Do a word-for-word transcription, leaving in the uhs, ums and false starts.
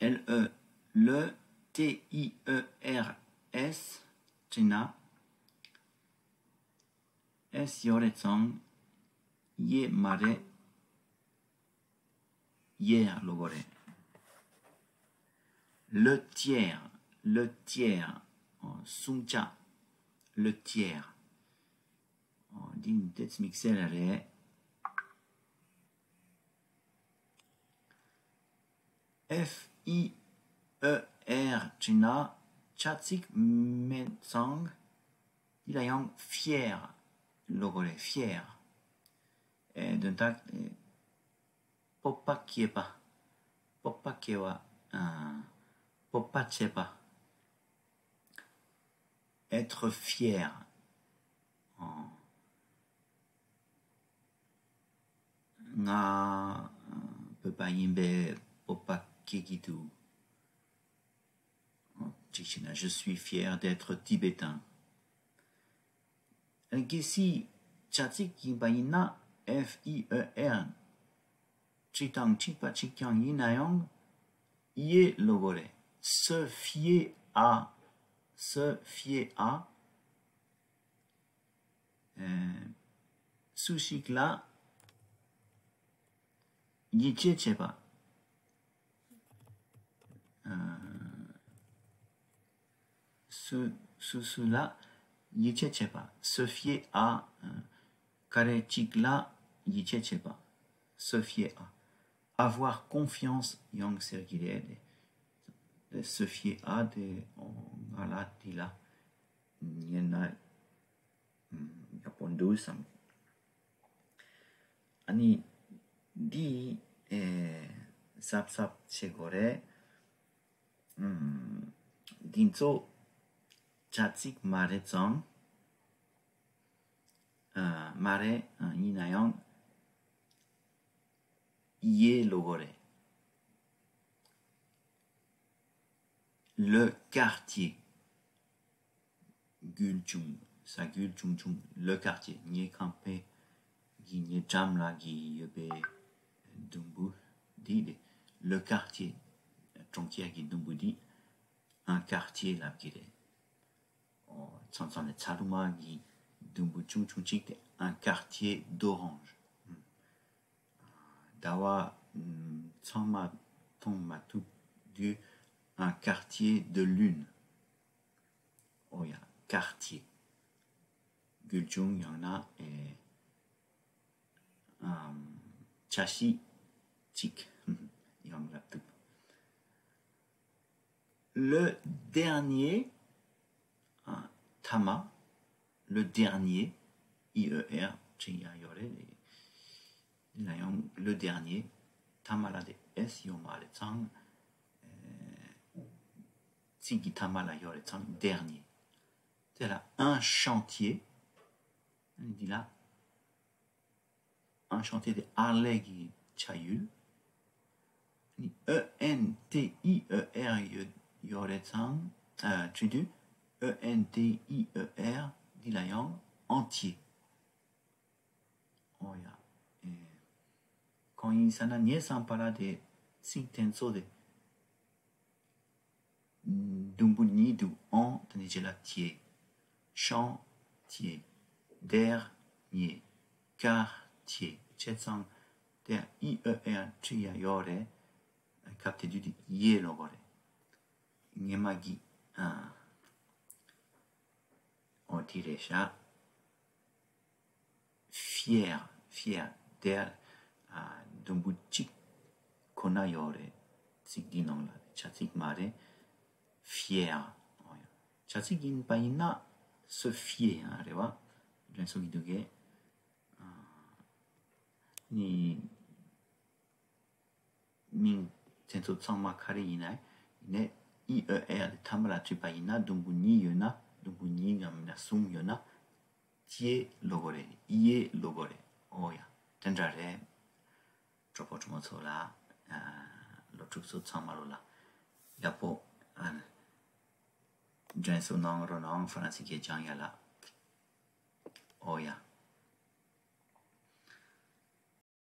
ད་L E, le T I E R S བྲིས་ན། S ཡོད་རེད་ཙང་ཡེ་མ་རེད། ཡེ་ལབ་དགོས་རེད། Le tiers, le tiers. ཨོ། སུམ་ཆ། Le tiers. ཨོ། འདི་ཏོག་ཙམ་དམིགས་བསལ་རེད། F I E R བྲིས་ན་བྱ་ཚིག་མེད་ཙང་། འདི་ལ་ཡང་fier ལབ་དགོས་རེད། fier. ཨེ། དོན་དག་ཨེ། སྤོབས་པ་སྐྱེས་པ། སྤོབས་པ་སྐྱེ་བ། ཨ། སྤོབས་པ་བྱེད་པ། Être fier. ཨ། ང་བོད་པ་ཡིན་པའི་སྤོབས་པ་སྐྱེ་གི་འདུག་གཅིག་བྱས་ན། Je suis fier d'être tibétain. གལ་སྲིད་བྱ་ཚིག་ཡིན་པ་ཡིན་ན། F I E R བྲིས་དང་བྲིས་པ་གཅིག་རྐྱང་ཡིན་ན་ཡང་ཡེ་ལབ་དགོས་རེད། Se fier à, se fier à. ཨེ། སུ་ཞིག་ལ་ཡིད་ཆེས་བྱེད་པ། ཨ། སུ་སུ་སུ་ལ་ཡིད་ཆེས་བྱེད་པ། Se fier à. ཨ། ག་རེ་གཅིག་ལ་ཡིད་ཆེས་བྱེད་པ། Se fier à. Avoir confiance ཡང་ཟེར་གྱི་རེད། Se fier à དེ། ཨོ། ང་ལ་འདི་ལ་ཉན་ན་ཡག་པོ་འདུག་བསམ། ཨ་ནི་འདི་ཨེ། གཟབ་གཟབ་བྱེད་དགོས་རེད། ཨམ། འདི་ཚོ་བྱ་ཚིག་མ་རེད་ཙང་། ཨ། མ་རེད། ཨ། ཡིན་ན་ཡང་ཡེ་ལབ་དགོས་རེད། Le quartier. རྒུད་ཆུང་། ས་རྒུད་ཆུང་ཆུང་། Le quartier. ངའི་ཁང་པའི་གི་ངའི་འགྲམ་ལ་གི་ཡོད་པའི་ལྡུམ་བུ་འདི་རེད། Le quartier. གྲོང་ཁྱེར་གྱི་ལྡུམ་བུ་འདི་un quartier ལབ་ཀྱི་རེད། ཨོ། ཚང་ཚང་ནས་ཚ་ལུ་མ་གི་ལྡུམ་བུ་ཆུང་ཆུང་གཅིག་དེ་un quartier d'orange. ཟླ་བ་ཚང་མ་མཐོང་མ་ཐུབ་དུས་un quartier de lune. ཨོ་ཡ། quartier. རྒུད་ཆུང་ཡང་ན་ཨེ། ཨམ། ཆ་ཤས་གཅིག་ཡང་ལབ་ཐུབ། Le dernier. ཨ། ཐ་མ། Le dernier. I E R བྲིས་ཡ་ཡོད་རེད། འདི་ལ་ཡང་le dernier. ཐ་མ་ལ་དེ་S ཡོད་མ་རེད་ཙང་། ཨེ། ཚིག་གི་ཐ་མ་ལ་ཡོད་རེད་ཙང་། Dernier. དེ་ལ་un chantier. འདི་ལ་un chantier དེ་ཨར་ལས་ཀྱི་ཆ་ཡུལ། E N T I E R ཡོད་ཡོད་རེད་ཙང་། ཨ། བྲིས་དུས་E N T I E R འདི་ལ་ཡང་entier། ཨོ་ཡ། ཨེ། གང་ཡིན་ཟེར་ན་ངའི་བསམ་པ་ལ་དེ་ཚིག་དེ་ཚོ་དེ་ལྡུམ་བུ་གཉིས་འདུག en དེ་ནས་རྗེས་ལ་tier། chantier། dernier། quartier བྱས་ཙང་དེ་E E R བྲིས་ཡ་ཡོད་རེད། སྐབས་དེ་དུས་དེ་ཡེ་ལབ་དགོས་རེད། ངེད་མ་གི། ཨ། ཨོ་དེ་རེད་ཤག fier, fier དེ། ཨ། ལྡུམ་བུ་གཅིག་ཁོ་ན་ཡོད་རེད། ཚིག་འདི་ནང་ལ་བྱ་ཚིག་མ་རེད། fier། ཨོ་ཡ། བྱ་ཚིག་ཡིན་པ་ཡིན་ན་se fier ཡང་རེད་བ། དྲན་གསོ་གི་འདུག་གས། ཨ་ནི། མིང་དེ་ཚོ་ཚང་མ་ག་རེ་ཡིན་ན་ཡིན་ནས། E E R དེ་ཐ་མ་ལ་བྲིས་པ་ཡིན་ན་ལྡུམ་བུ་གཉིས་ཡོད་ན། ལྡུམ་བུ་གཉིས་ཡང་མིན་ན་གསུམ་ཡོད་ན་tier ལབ་དགོས་རེད། ཡེ་ལབ་དགོས་རེད། ཨོ་ཡ། དེ་འདྲ་རེད། གྲོགས་པོ་གྲོགས་མོ་ཚོ་ལ། ཨ། སློབ་ཕྲུག་ཚོ་ཚང་མ་ལོ་ལ་ཡག་པོ། ཨ། དྲན་གསོ་གནང་རོགས་གནང་། ཧྥ་རན་སི་སྐད་སྦྱང་ཡ་ལ། ཨོ་ཡ།